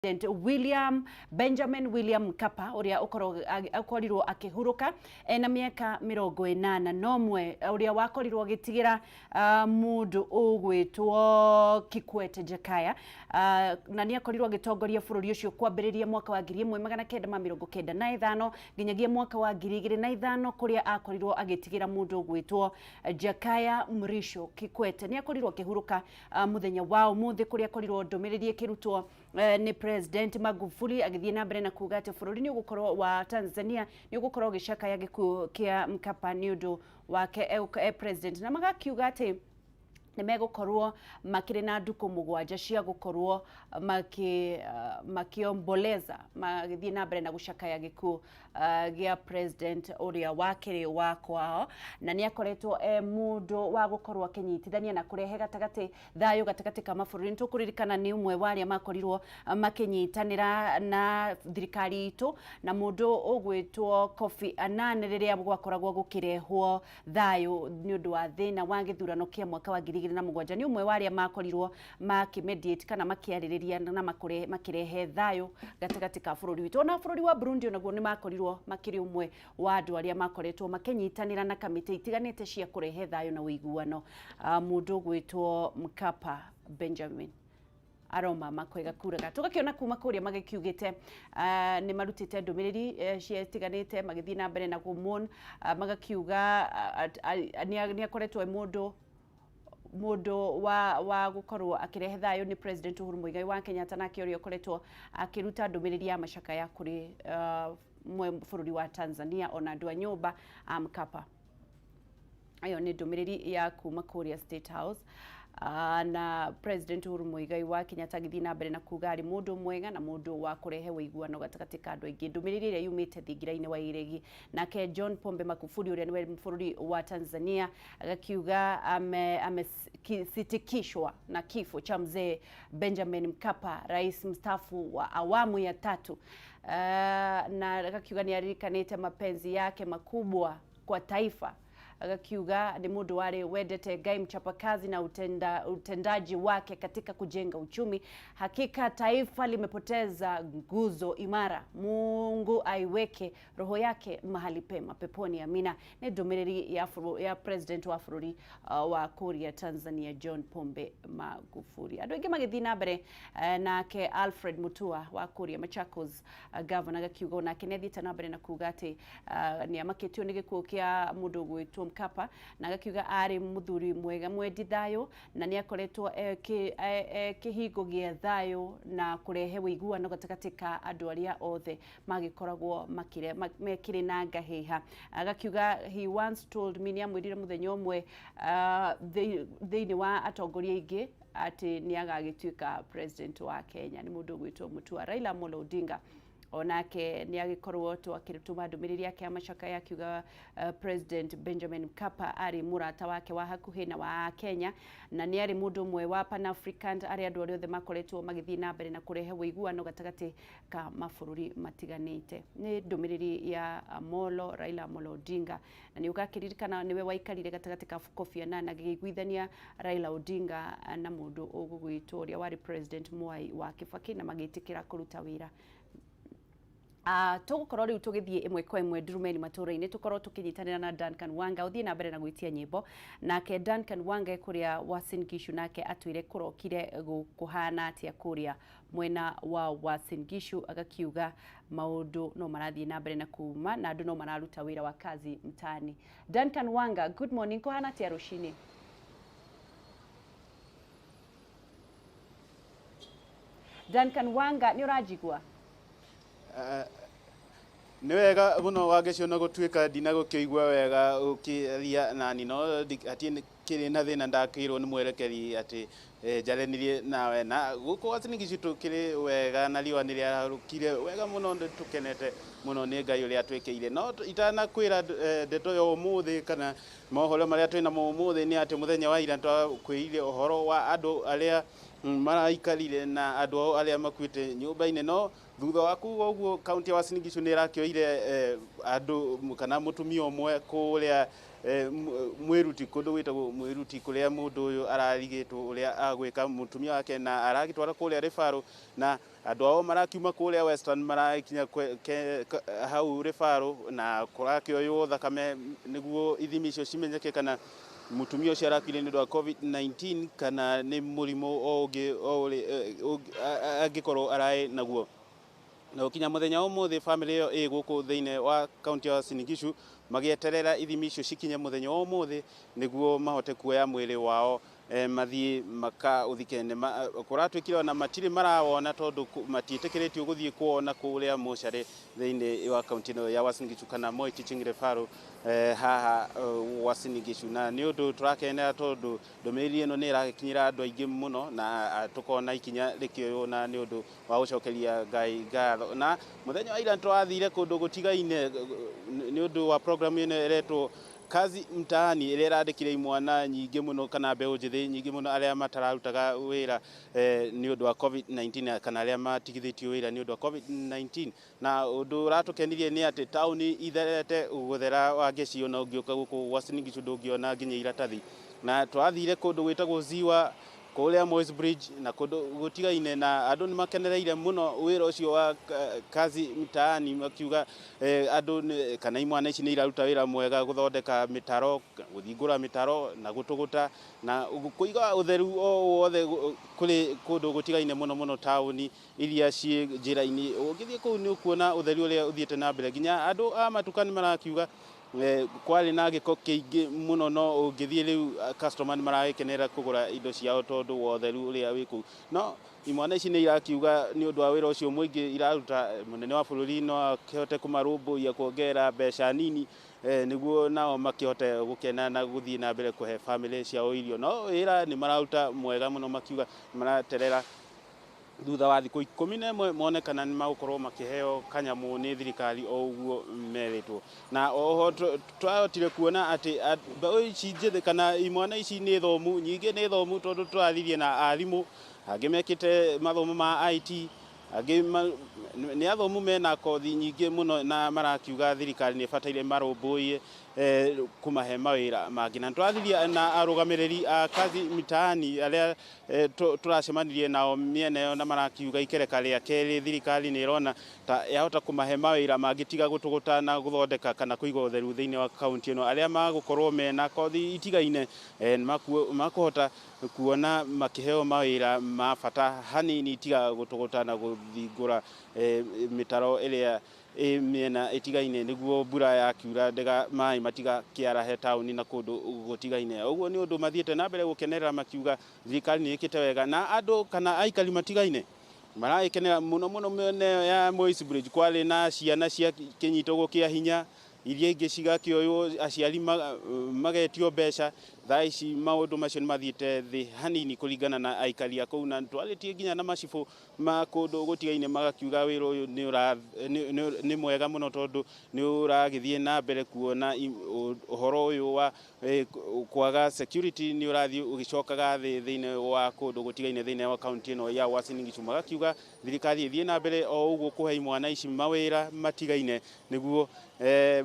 President William Benjamin William Mkapa uria ukorirwo akihuruka ena miaka 81 uria wakorirwo agitigira mundu ugwitwo Kikwete Jakaya, na ni akorirwo agitongoria bururi ucio kwambiriria mwaka wa 1995 nginyagia mwaka wa 2005 kuria akorirwo agitigira mundu ugwitwo Jakaya Mrisho Kikwete. Ni akorirwo akihuruka muthenya wa umuthi kuria akorirwo ndumiriri ikirutwo ni President Magufuli agithie na mbere na kuga ati bururi ni ugukorwo wa Tanzania ni ugukorwo ugicakaya gikuo kia Mkapa ni undu wake e president, na magakiuga ati nĩ megũkorwo makĩrĩ na ndukũ 7 cia gũkorwo makiomboleza magĩthiĩ na mbere na gũcakaya gĩkuũ gĩa president ũrĩa wakĩrĩ wa kwao, na nĩ akoretwo e mũndũ wa gũkorwo akĩnyitithania na kũrehe gatagatĩ thayũ gatagatĩ ka mabũrũri. Nĩ tũkũririkana nĩ ũmwe wa arĩa makorirwo makĩnyitanĩra na thirikari itũ na mũndũ ũgwĩtwo Kofi Annan rĩrĩa gwakoragwo gũkĩrehwo thayũ nĩ ũndũ wa thĩna wa gĩthurano kĩa mwaka wa 2007. Nĩ ũmwe wa arĩa makorirwo makĩmediate kana makĩarĩrĩria na makĩrehe thayũ gatagatĩ ka bũrũri witũ. Ona bũrũri wa Burundi onaguo nĩ makorirwo makĩrĩ ũmwe wa andũ arĩa makoretwo makĩnyitanĩra na kamĩtĩ itiganĩte cia kũrehe thayũ na ũiguano. Mũndũ ũgwĩtwo Mkapa Benjamin aroma makwega kuraga tugakiona kuma kuria magikiugite ni marutite ndumiriri ciatiganite magithie na mbere na kumon, magakiuga ni akoretwo mundu wa gukorwo akirehe thayo ni President Uhuru Muigai wa Kenyatta, nake uria ukoretwo akiruta ndumiriri ya macakaya kuri bururi wa Tanzania ona andu a nyumba a Mkapa. Ayo ni ndumiriri ya kuma kuria State House. Na President Uhuru Muigai wa Kenyatta agithie na mbere na kuga ari mundu mwega na mundu wa kurehe ũiguano gatagatĩ ka andũ aingĩ. Ndũmĩrĩri ĩrĩa yumĩte thingira-inĩ wa iregi. Nake John Pombe Magufuli ũrĩa nĩwe bũrũri wa Tanzania agakiuga amesitikishwa na kifo cha mzee Benjamin Mkapa, rais mstaafu wa awamu ya 3, na agakiuga nĩ aririkanĩte mapenzi yake makubwa kwa taifa. Agakiuga ni mundu wari wendete Ngai, mchapakazi na utendaji wake katika kujenga uchumi. Hakika taifa limepoteza nguzo imara. Mungu aiweke roho yake mahali pema peponi, amina. Ni ndumiriri ya president wa bururi wa kuria Tanzania John Pombe Magufuli. Andu aingi magithii na mbere, nake Alfred Mutua wa kuria Machakos governor agakiuga nake nĩ athiĩte na mbere na kuga atĩ nĩ amakĩtio nĩ gĩkuũ kĩa mũndũ ũgwĩtwo Mkapa, na agakiuga arĩ mũthuri mwega mwendi thayũ na nĩ akoretwo kĩhingo gĩa thayũ na kũrehe ũiguano gatagatĩ ka andũ arĩa othe magĩkoragwo mekĩrĩ na ngahĩha. Agakiuga he once told me, nĩ amwĩrire mũthenya ũmwe thĩinĩ wa atongoria aingĩ atĩ nĩ agagĩtuĩka president wa Kenya. Nĩ mũndũ ũgwĩtwo Mutua. Raila Amolo Odinga onake nĩ agĩkorwo akĩtũma ndũmĩrĩri yake ya macakaya akiuga President Benjamin Mkapa arĩ mũrata wake wa hakuhĩ na wa Kenya, na nĩ arĩ mũndũ ũmwe wa Pan African arĩa andũ arĩa othe makoretwo magĩthiĩ na mbere na kũrehe ũiguano gatagatĩ ka mabũrũri matiganĩte. Nĩ ndũmĩrĩri ya Amolo Raila Amolo Odinga, na nĩ ũgakĩririkana nĩwe waikarire gatagatĩ ka Kofi Annan agĩiguithania Raila Odinga na mũndũ ũgũgwĩtwo ũrĩa warĩ President Mwai wa Kibaki, na magĩtĩkĩra kũruta wĩra. Tũgũkorwo rĩu tũgĩthiĩ ĩmwe kwa ĩmwe ndurumeni matũra-inĩ, tũkorwo tũkĩnyitanĩra na Duncan Wanga ũthiĩ na mbere na gwĩtia nyĩmbo. Nake Duncan Wanga kũrĩa Uasin Gishu nake atwĩre kũrokire kũhana atĩa kũrĩa mwena wa Uasin Gishu, agakiuga maũndũ no marathiĩ na mbere na kuma na andũ no mararuta wĩra wa kazi mtaani. Duncan Wanga, good morning, kũhana atĩa rũcinĩ? Duncan Wanga, nĩ ũranjigua? Nĩ wega mũno Wangeci, ona gũtuĩka ndinagũkĩigua wega ũkĩaria nani, no hatikĩrĩ na thĩna, ndakĩirwo nĩ mwerekeri atĩ njaranirie nawe. Na gũkũ Uasin Gishu tũkĩrĩ wega na riũa nĩ rĩarũkire wega mũno, tũkenete mũno nĩ Ngai ũrĩa atwĩkĩire. No itanakwĩra ndeto ya ũmũthĩ kana mohoro marĩa twĩnamo ũmũthĩ, nĩ atĩ mũthenya wa ira twakwĩrire ũhoro wa andũ arĩa Maraikarire na andũ ao arĩa makuĩte nyũmba-inĩ. No thutha wa kuga ũguo, kaunti ya Uasin Gishu nĩ ĩrakĩoire andũ kana mũtumia ũmwe kũrĩa Mwĩruti, kũndũ gwĩtagwo Mwĩruti, kũrĩa mũndũ ũyũ ararigĩtwo ũrĩa agwĩka mũtumia wake, na aragĩtwara kũrĩa Rĩbarũ, na andũ ao marakiuma kũrĩa Western marakinya hau Rĩbarũ, na kũrakĩoywo thakame nĩguo ithimi icio cimenyeke kana mũtumia ũcio arakuire nĩ ũndũ wa COVID-19 kana nĩ mũrimũ o ũngĩ o ũrĩ angĩkorwo araĩ naguo. Na gũkinya mũthenya ũmũthĩ, bamĩrĩ ĩyo ĩ gũkũ thĩinĩ wa kaunti ya Uasin Gishu magĩeterera ithimi icio cikinye mũthenya wa ũmũthĩ nĩguo mahote kuoya mwĩrĩ wao mathiĩ makaũthike. Kũratuĩkire ona matirĩ marawona tondũ matiĩtĩkĩrĩtio gũthiĩ kuona kũrĩa mocarĩ thĩinĩ wa kaunti ĩno ya Uasin Gishu kana Moi Teaching Referral haha Uasin Gishu. Na nĩ ũndũ tũrakenera tondũ ndũmĩrĩri ĩno nĩ ĩragĩkinyĩra andũ aingĩ mũno, na tũkona ikinya rĩkĩoywo, na nĩ ũndũ wa gũcokeria Ngai ngatho. Na mũthenya wa ira nĩtwathire kũndũ gũtigaine nĩ ũndũ wa program ĩno ĩretwo Kazi Mtaani, ĩrĩa ĩrandĩkire imwana nyingĩ mũno kana mbeũ njĩthĩ nyingĩ mũno arĩa matararutaga wĩra nĩ ũndũ wa COVID-19 kana arĩa matigithĩtio wĩra nĩ ũndũ wa COVID-19. Na ũndũ ũratũkenirie nĩ atĩ taũni itherete gũthera wa ngeci, ona ũngĩũka gũkũ Uasin Gishu ndũngĩona nginya iratathi. Na twathire kũndũ gwĩtagwo Ziwa, kũrĩa Moi's Bridge na kũndũ gũtigaine, na andũ nĩ makenereire mũno wĩra ũcio wa Kazi Mtaani, makiuga andũ kana imwana ici nĩ iraruta wĩra mwega gũthondeka mĩtaro, gũthingũra mĩtaro na gũtũgũta na kũiga ũtheru o wothe kũrĩ kũndũ gũtigaine, mũno mũno taũni iria ciĩ njĩra-inĩ. Ũngĩthiĩ kũu nĩ ũkuona ũtheru ũrĩa ũthiĩte na mbere, nginya andũ a matuka nĩ marakiuga kwarĩ na gĩko kĩingĩ mũno, no ũngĩthiĩ rĩu customer nĩ maragĩkenera kũgũra indo ciao tondũ wa ũtheru ũrĩa wĩ kũu. No imwana ici nĩ irakiuga nĩ ũndũ wa wĩra ũcio mũingĩ iraruta, mũnene wa bũrũri no akĩhote kũmarũmbũiya kuongerera mbeca nini nĩguo nao makĩhote gũkena na gũthiĩ na mbere kũhe bamĩrĩ ciao irio. No wĩra nĩ mararuta mwega mũno, makiuga maraterera thutha wa thikũ 11 mone kana nĩ magũkorwo makĩheo kanyamũ nĩ thirikari o ũguo merĩtwo. Na oho twahotire kuona atĩ mbeũ ici njĩthĩ kana imwana ici nĩ thomu nyingĩ, nĩ thomu tondũ tũrathirie na arimũ angĩ mekĩte mathomo ma IT, angĩ nĩ athomu mena kothi nyingĩ mũno, na marakiuga thirikari nĩ ĩbataire marũmbũiye kũmahe mawĩra mangĩ. Na twathirie na arũgamĩrĩri a Kazi Mitaani arĩa tũracemanirie nao mĩena ĩyo, na marakiuga ikereka rĩa kerĩ thirikari nĩ ĩrona ta yahota kũmahe mawĩra mangĩ tiga gũtũgũta na gũthondeka kana kũiga ũtheru thĩinĩ wa kaunti ĩno. Arĩa magũkorwo mena kothi itigaine makũhota kuona makĩheo mawĩra ma bata hanini tiga gũtũgũta na gũthingũra mĩtaro ĩrĩa ĩ mĩena ĩtigaine, nĩguo mbura yakiura ndĩga maĩ matigakĩarahe taũni na kũndũ gũtigaine. Ũguo nĩ ũndũ mathiĩte na mbere gũkenerera, makiuga thirikari nĩ ĩkĩte wega, na andũ kana aikari matigaine maragĩkenera mũno mũno. Mĩena ĩyo ya Moi's Bridge kwarĩ na ciana cia kĩnyitagwo kĩa hinya, iria ingĩ cigakĩoywo aciari magetio mbeca. Thaa ici maũndũ macio nĩ mathiĩte thĩ hanini kũringana na aikari a kũu, na twarĩtie nginya na macibũ ma kũndũ gũtigaine, magakiuga wĩra ũyũ nĩ mwega mũno tondũ nĩ ũragĩthiĩ na mbere kuona ũhoro ũyũ wa kwaga security nĩ ũrathiĩ ũgĩcokaga thĩ thĩinĩ wa kũndũ gũtigaine thĩinĩ wa kaunti ĩno ya Uasin Gishu. Magakiuga thirikari ĩthiĩ na mbere o ũguo kũhe imwana ici mawĩra matigaine nĩguo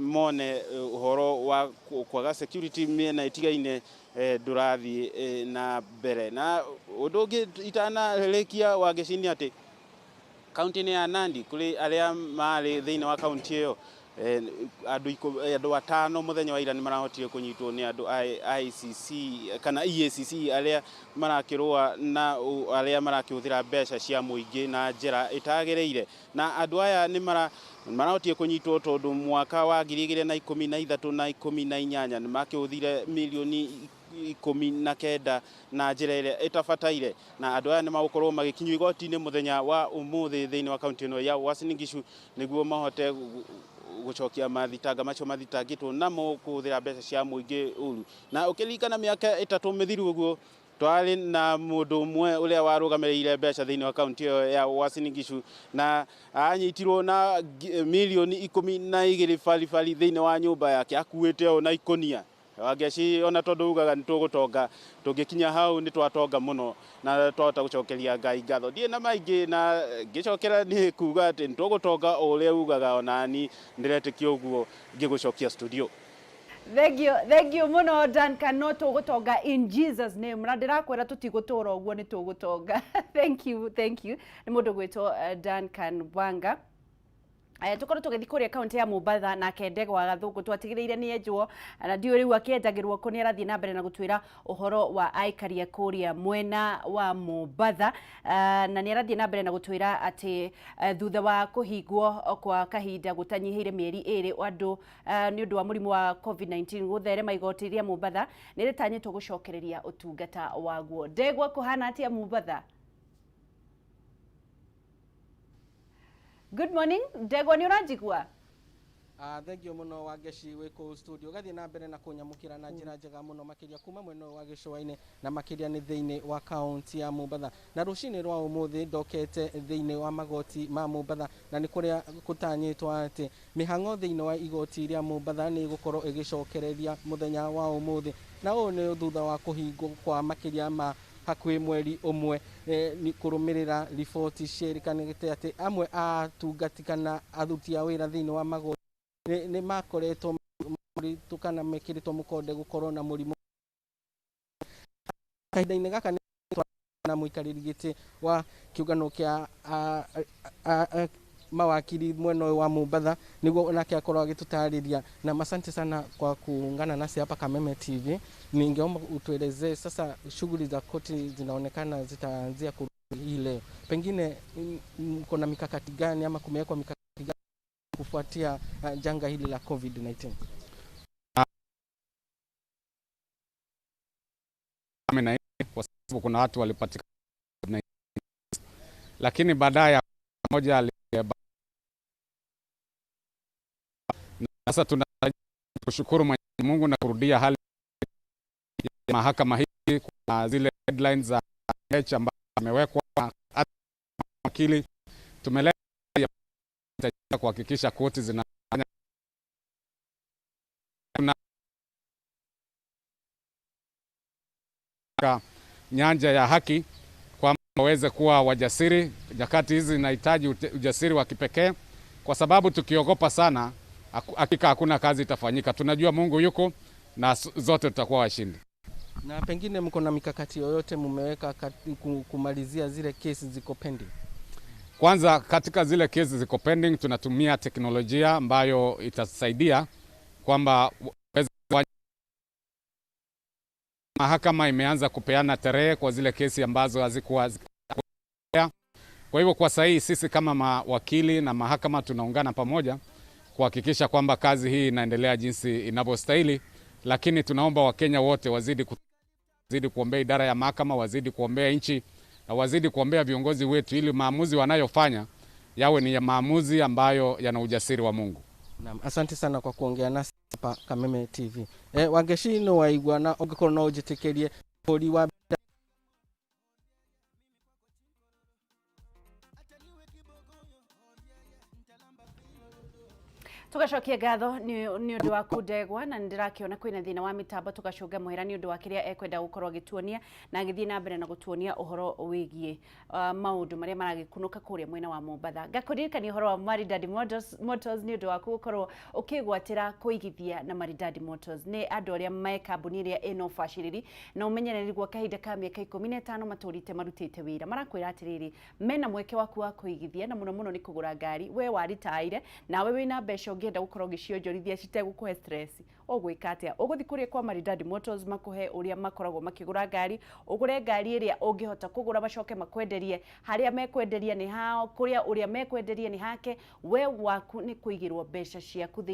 mone ũhoro wa kwaga security mĩena ĩtigaine ndũrathiĩ na mbere. Na ũndũ ũngĩ itanarĩkia Wangeci nĩ atĩ kaunti-inĩ ya Nandi, kũrĩ arĩa marĩ thĩinĩ wa kaunti ĩyo, andũ 5 mũthenya wa ira nĩ marahotire kũnyitwo nĩ andũ a ICC kana EACC arĩa marakĩrũa na arĩa marakĩhũthĩra mbeca cia mũingĩ na njĩra ĩtagĩrĩire. Na andũ aya nĩ marahotire kũnyitwo tondũ mwaka wa 2013 na 18 nĩ makĩhũthire mirioni 19 na njĩra ĩrĩa ĩtabataire, na andũ aya nĩ magũkorwo magĩkinyio igoti-inĩ mũthenya wa ũmũthĩ thĩinĩ wa kaunti ĩno ya Uasin Gishu nĩguo mahote gũcokia mathitanga macio mathitangĩtwo namo kũhũthĩra mbeca cia mũingĩ ũru. Na ũkĩririkana mĩaka 3 mĩthiru ũguo twarĩ na mũndũ ũmwe ũrĩa warũgamĩrĩire mbeca thĩinĩ wa kaunti ĩyo ya Uasin Gishu, na anyitirwo na mirioni 12 baribari thĩinĩ wa nyũmba yake akuĩte ũũ na ikũnia. Wangeci ona tondu ugaga nĩ tũgũtonga, tũngĩkinya hau nĩ twatonga mũno na twahota gũcokeria Ngai ngatho. Ndirĩ na maingĩ na ngĩcokera nĩ kuga atĩ nĩ tũgũtonga o ũrĩa ugaga, onani ndĩretĩkia ũguo ngĩgũcokia studio. Thank you, thank you muno, Duncan. No tũgũtonga in Jesus name. Na ndĩrakwĩra tũtigũtũra ũguo, nĩ tũgũtonga. Thank you, thank you. Nĩ mũndũ gwĩtwo Duncan Wanga. Tukorwo tũgĩthiĩ kũrĩa kaunti ya Mombatha nake Ndegwa Gathũngũ twatigĩrĩire nĩ enjwo na ndiũĩ rĩu akĩenjagĩrwo kũ. Nĩ arathiĩ na mbere na gũtwĩra ũhoro wa aikari a kũrĩa mwena wa Mombatha, na nĩ arathiĩ na mbere na gũtwĩra atĩ thutha wa kũhingwo kwa kahinda gũtanyihĩire mĩeri 2 andũ nĩ ũndũ wa mũrimũ wa COVID-19 gũtherema, igoti rĩa Mombatha nĩ rĩtanyĩtwo gũcokereria ũtungata waguo. Ndegwa, kũhana atĩa Mombatha? Good morning, Ndegwa, nĩ ũranjigua? Thengio mũno, Wangeci, wĩ kũu studio ũgathiĩ na mbere na kũnyamũkĩra na njĩra njega mũno, makĩria kuma mwena ũyũ wa gĩcũa-inĩ na makĩria nĩ thĩinĩ wa kaunti ya Mombatha. Na rũcinĩ rwa ũmũthĩ ndokete thĩinĩ wa magoti ma Mombatha, na nĩ kũrĩa gũtanyĩtwo atĩ mĩhang'o thĩinĩ wa igoti rĩa Mombatha nĩ ĩgũkorwo ĩgĩcokereria mũthenya wa ũmũthĩ, na ũũ nĩ thutha wa kũhingwo kwa makĩria ma hakuhĩ mweri 1, nĩ kũrũmĩrĩra riboti ciĩrĩkanĩte atĩ amwe a atungati kana aruti a wĩra thĩinĩ wa magoti nĩ makoretwo marĩtwo kana mekĩrĩtwo mũkonde gũkorwo na mũrimũ. Kahinda-inĩ gaka nĩ na mũikarĩri gĩtĩ wa kĩũngano kĩa mawakili mwena ũyũ wa Mombatha, nĩguo nake akorwo agĩtũtarĩria. Na asante sana kwa kuungana nasi hapa Kameme TV. Ningeomba utuelezee sasa, shughuli za koti zinaonekana zitaanzia kurudi hii leo, pengine mko na mikakati gani ama kumewekwa mikakati gani kufuatia janga hili la COVID-19? 14 kwa sababu kuna watu walipatikana, lakini baadaye mmoja na sasa tunataka kushukuru Mwenyezi Mungu na kurudia hali ya mahakama hii kwa zile headlines za H ambazo zimewekwa. Hata wakili tumeleta ya kuhakikisha koti zinafanya tuna nyanja ya haki kwamba waweze kuwa wajasiri. Nyakati hizi zinahitaji ujasiri wa kipekee, kwa sababu tukiogopa sana, hakika hakuna kazi itafanyika. Tunajua Mungu yuko na zote tutakuwa washindi. Na pengine mko na mikakati yoyote mumeweka kumalizia zile kesi ziko pending? Kwanza katika zile kesi ziko pending, tunatumia teknolojia ambayo itasaidia kwamba mahakama imeanza kupeana tarehe kwa zile kesi ambazo hazikuwa. Kwa hivyo kwa sahii sisi kama mawakili na mahakama tunaungana pamoja kuhakikisha kwamba kazi hii inaendelea jinsi inavyostahili, lakini tunaomba Wakenya wote wazidi kuombea idara ya mahakama, wazidi kuombea nchi na wazidi kuombea viongozi wetu, ili maamuzi wanayofanya yawe ni ya maamuzi ambayo yana ujasiri wa Mungu. Naam, asante sana kwa kuongea nasi hapa Kameme TV. Wangeci, no waigua, na ũngĩkorwo no ũnjĩtĩkĩrie bũrũri wa Tugacokia ngatho nĩ ũndũ wa kundegwa, na nĩ ndĩrakĩona kwĩna thĩna wa mĩtambo. Tũgacũnga mũhera nĩ ũndũ wa kĩrĩa ekwenda gũkorwo agĩtuonia na agĩthiĩ na mbere na gũtuonia ũhoro wĩgiĩ maũndũ marĩa maragĩkunũka kũrĩa mwena wa Mombatha. Ngakũririkania ũhoro wa Maridadi Motors nĩ ũndũ waku gũkorwo ũkĩgwatĩra kũigithia na Maridadi Motors. Nĩ andũ arĩa me kambuni ĩrĩa ĩna ũbacĩrĩri na ũmenyereri gwa kahinda ka mĩaka 15 matũrĩte marutĩte wĩra. Marakwĩra atĩrĩrĩ, mena mweke waku wa kũigithia, na mũno mũno nĩ kũgũra ngari. We waritaire nawe wĩna mbeca ũngĩenda gũkorwo ũgĩcionjorithia citegũkũhe stress, ũgwĩka atĩa? Ũgũthiĩ kũrĩa kwa Maridadi Motors, makũhe ũrĩa makoragwo makĩgũra ngari, ũgũre ngari ĩrĩa ũngĩhota kũgũra, macoke makwenderie. Harĩa mekwenderia nĩ hao, kũrĩa ũrĩa mekwenderia nĩ hake. We waku nĩ kũigĩrwo mbeca ciaku thĩinĩ.